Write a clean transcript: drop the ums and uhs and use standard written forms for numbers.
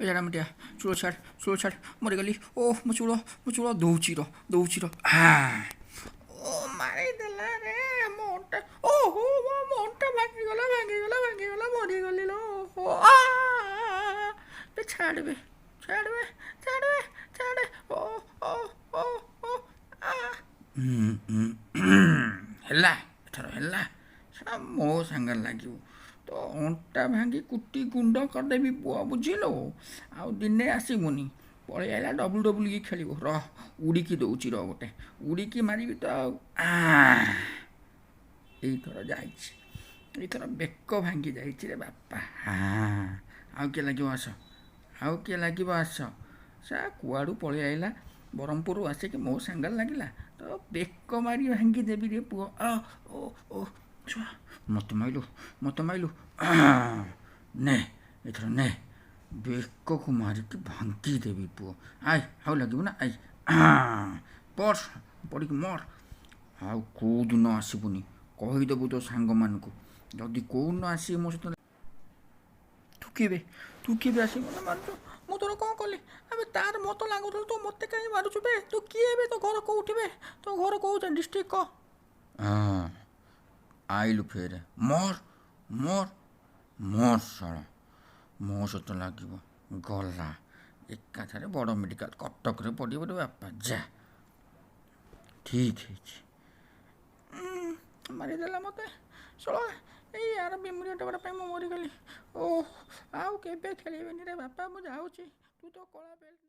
ଏ ଝାଡ଼ାମୁଟିଆ, ଚୂଳ ଛାଡ଼, ଚୂଳ ଛାଡ଼, ମରିଗଲି। ଓ ମୋ ଚୂଳ, ମୋ ଚୂଳ। ଦଉଛି ର, ଦଉଛି ର। ଓ, ମାରିଦେଲା ରେ ମୋ ଅଣ୍ଟା। ଓହୋ, ମୋ ଅଣ୍ଟା ଭାଙ୍ଗିଗଲା, ଭାଙ୍ଗିଗଲା, ଭାଙ୍ଗିଗଲା, ମରିଗଲି ଲୋ। ବେ ଛାଡ଼ବେ, ଛାଡ଼ବେ, ଛାଡ଼ବେ, ଛାଡ଼େ। ଓ ଓ ଓ ଓ ଆ ହେଲା, ଏଥର ହେଲା। ସେଟା ମୋ ସାଙ୍ଗରେ ଲାଗିବୁ ତ ଅଣ୍ଟା ଭାଙ୍ଗି କୁଟି ଗୁଣ୍ଡ କରିଦେବି ପୁଅ, ବୁଝିଲୁ? ଆଉ ଦିନେ ଆସିବୁନି। ପଳେଇ ଆଇଲା ଡବ୍ଲୁ ଡବ୍ଲୁ ଇ ଖେଳିବ। ରହ, ଉଡ଼ିକି ଦଉଛି ରହ, ଗୋଟେ ଉଡ଼ିକି ମାରିବି ତ। ଆଉ ଏଇଥର ଯାଇଛି, ଏଇଥର ବେକ ଭାଙ୍ଗି ଯାଇଛି ରେ ବାପା। ଆଉ କିଏ ଲାଗିବ ଆସ, ଆଉ କିଏ ଲାଗିବ ଆସ। ସେ କୁଆଡ଼ୁ ପଳେଇ ଆଇଲା, ବ୍ରହ୍ମପୁରରୁ ଆସିକି ମୋ ସାଙ୍ଗରେ ଲାଗିଲା ତ ବେକ ମାରି ଭାଙ୍ଗି ଦେବି ରେ ପୁଅ। ଓ ଓ ଛୁଆ, ମୋତେ ମାଇଲୁ, ମୋତେ ମାଇଲୁ। ନେ ଏଥର ନେ, ବେକକୁ ମାରିକି ଭାଙ୍ଗି ଦେବି ପୁଅ। I, ଆଉ ଲାଗିବୁ ନା? I, ପଡ, ପଡ଼ିକି ମର। ଆଉ କେଉଁଦିନ ଆସିବୁନି, କହିଦେବୁ ତୋ ସାଙ୍ଗମାନଙ୍କୁ। ଯଦି କେଉଁଦିନ ଆସିବେ ମୋ ସହିତ, ତୁ କିଏ? ତୁ କିଏ ଆସିକି ମୋତେ ମାରୁଛୁ? ମୁଁ ତୋର କ'ଣ କଲି? ଆବେ ତାର ମୋତେ ଲାଗୁଥିଲୁ, ତୁ ମୋତେ କାହିଁ ମାରୁଛୁ ବେ? ତୁ କିଏ ବେ? ତୋ ଘର କେଉଁଠି ବେ? ତୋ ଘର କେଉଁ ଡିଷ୍ଟ୍ରିକ୍ଟ କହ। ହଁ, ଆଇଲୁ ଫେରେ, ମର ମର ମର ଶଳା, ମୋ ସହିତ ଲାଗିବ। ଗଲା ଏକାଥରେ ବଡ଼ ମେଡ଼ିକାଲ କଟକରେ ପଡ଼ିବ ରେ ବାପା। ଯା, ଠିକ୍ ହେଇଛି। ମାରିଦେଲା ମୋତେ ଶଳା। ଏଇ ଆର ବିମୁରିଆ ଟୋକାଟା ପାଇଁ ମୁଁ ମରିଗଲି। ଓ, ଆଉ କେବେ ଖେଳିବିନି ରେ ବାପା, ମୁଁ ଯାଉଛି। ତୁ ତ କଳା ବେଲ୍ଟ।